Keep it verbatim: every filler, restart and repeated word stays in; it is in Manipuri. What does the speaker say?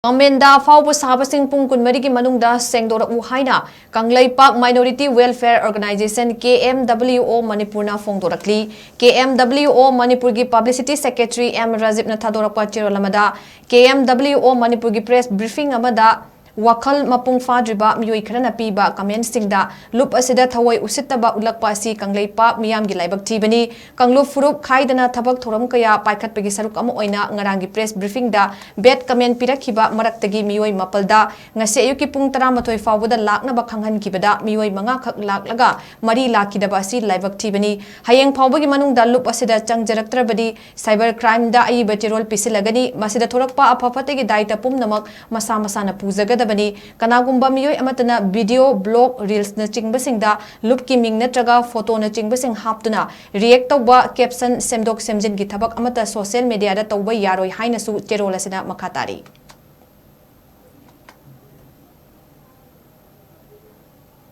ꯒꯣꯔꯃꯦꯟꯗ ꯑꯐꯥꯎꯕ ꯁꯥꯕꯁꯤꯡ ꯄꯨꯡ ꯀꯨꯟꯃꯔꯤꯒꯤ ꯃꯅꯨꯡꯗ ꯁꯦꯡꯗꯣꯔꯛꯎ ꯍꯥꯏꯅ Kangleipak Minority Welfare Organisation, K M W O, ꯃꯅꯤꯄꯨꯔꯅ ꯐꯣꯡꯗꯣꯔꯛꯂꯤ꯫ K M W O ꯃꯅꯤꯄꯨꯔꯒꯤ Publicity Secretary M ꯔꯥꯖꯤꯕꯅ ꯊꯥꯗꯣꯔꯛꯄ ꯆꯦꯔꯣꯜ ꯑꯃꯗ, K M W O ꯃꯅꯤꯄꯨꯔꯒꯤ press briefing ꯑꯃꯗ ꯋꯥꯈꯜ ꯃꯄꯨꯡ ꯐꯥꯗ꯭ꯔꯤꯕ ꯃꯤꯑꯣꯏ ꯈꯔꯅ ꯄꯤꯕ commentꯁꯤꯡꯗ ꯂꯨꯞ ꯑꯁꯤꯗ ꯊꯑꯣꯏ ꯎꯁꯤꯠꯇꯕ ꯎꯠꯂꯛꯄ ꯑꯁꯤ ꯀꯪꯂꯩꯄꯥꯛ ꯃꯤꯌꯥꯝꯒꯤ ꯂꯥꯏꯕꯛ ꯊꯤꯕꯅꯤ꯫ ꯀꯥꯡꯂꯨꯞ ꯐꯨꯔꯨꯞ ꯈꯥꯏꯗꯅ ꯊꯕꯛ ꯊꯧꯔꯝ ꯀꯌꯥ ꯄꯥꯏꯈꯠꯄꯒꯤ ꯁꯔꯨꯛ ꯑꯃ ꯑꯣꯏꯅ ꯉꯔꯥꯡꯒꯤ press briefingꯗ bad comment ꯄꯤꯔꯛꯈꯤꯕ ꯃꯔꯛꯇꯒꯤ ꯃꯤꯑꯣꯏ ꯃꯥꯄꯜꯗ ꯉꯁꯤ ꯑꯌꯨꯛꯀꯤ ꯄꯨꯡ ꯇꯔꯥꯃꯥꯊꯣꯏ ꯐꯥꯎꯕꯗ ꯂꯥꯛꯅꯕ ꯈꯪꯍꯟꯈꯤꯕꯗ ꯃꯤꯑꯣꯏ ꯃꯉꯥꯈꯛ ꯂꯥꯛꯂꯒ ꯃꯔꯤ ꯂꯥꯛꯈꯤꯗꯕ ꯑꯁꯤ ꯂꯥꯏꯕꯛ ꯊꯤꯕꯅꯤ꯫ ꯍꯌꯦꯡ ꯐꯥꯎꯕꯒꯤ ꯃꯅꯨꯡꯗ ꯂꯨꯞ ꯑꯁꯤꯗ ꯆꯪꯖꯔꯛꯇ꯭ꯔꯕꯗꯤ cyber crimeꯗ ꯑꯏꯕ ꯆꯦꯔꯣꯜ ꯄꯤꯁꯤꯜꯂꯒꯅꯤ꯫ ꯃꯁꯤꯗ ꯊꯣꯔꯛꯄ ꯑꯐ ꯐꯠꯇꯒꯤ ꯗꯥꯏꯇ ꯄꯨꯝꯅꯃꯛ ꯃꯁꯥ ꯃꯁꯥꯅ ꯄꯨꯖꯒꯗꯕꯅꯤ꯫ ꯀꯅꯥꯒꯨꯝꯕ ꯃꯤꯑꯣꯏ ꯑꯃꯠꯇꯅ video, blog, reelsꯅꯆꯤꯡꯕꯁꯤꯡꯗ ꯂꯨꯞꯀꯤ ꯃꯤꯡ ꯅꯠꯇ꯭ꯔꯒ photoꯅꯆꯤꯡꯕꯁꯤꯡ ꯍꯥꯞꯇꯨꯅ react ꯇꯧꯕ, caption ꯁꯦꯝꯗꯣꯛ ꯁꯦꯝꯖꯤꯟꯒꯤ ꯊꯕꯛ ꯑꯃꯠꯇ social mediaꯗ ꯇꯧꯕ ꯌꯥꯔꯣꯏ ꯍꯥꯏꯅꯁꯨ ꯆꯦꯔꯣꯜ ꯑꯁꯤꯅ ꯃꯈꯥ ꯇꯥꯔꯤ꯫